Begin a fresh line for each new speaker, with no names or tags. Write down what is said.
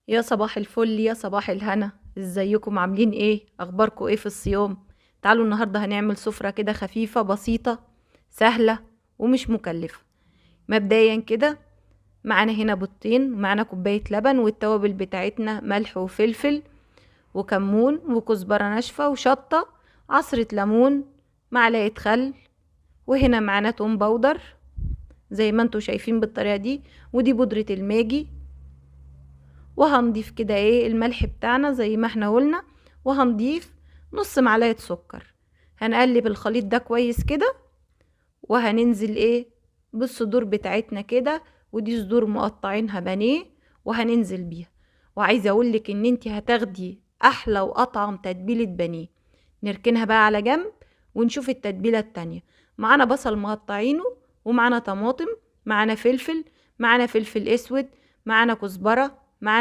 يا صباح الفل، يا صباح الهنا. ازيكم؟ عاملين ايه؟ اخباركم ايه في الصيام؟ تعالوا النهارده هنعمل سفرة كده خفيفة بسيطة سهلة ومش مكلفة. مبدئيا كده معانا هنا بيضتين، ومعانا كوباية لبن، والتوابل بتاعتنا ملح وفلفل وكمون وكزبرة ناشفة وشطة، عصرة ليمون، معلقة خل، وهنا معانا توم powder زي ما انتوا شايفين بالطريقة دي، ودي بودرة الماجي. وهنضيف كده ايه الملح بتاعنا زي ما احنا قلنا، وهنضيف نص معلقة سكر. هنقلب الخليط ده كويس كده، وهننزل ايه بالصدور بتاعتنا كده، ودي صدور مقطعينها بانيه وهننزل بيها. وعايزه اقولك ان انتي هتاخدي احلى واطعم تتبيله بانيه. نركنها بقى على جنب ونشوف التتبيله التانية. معانا بصل مقطعينه، ومعانا طماطم، معانا فلفل، معانا فلفل اسود، معانا كزبره، معانا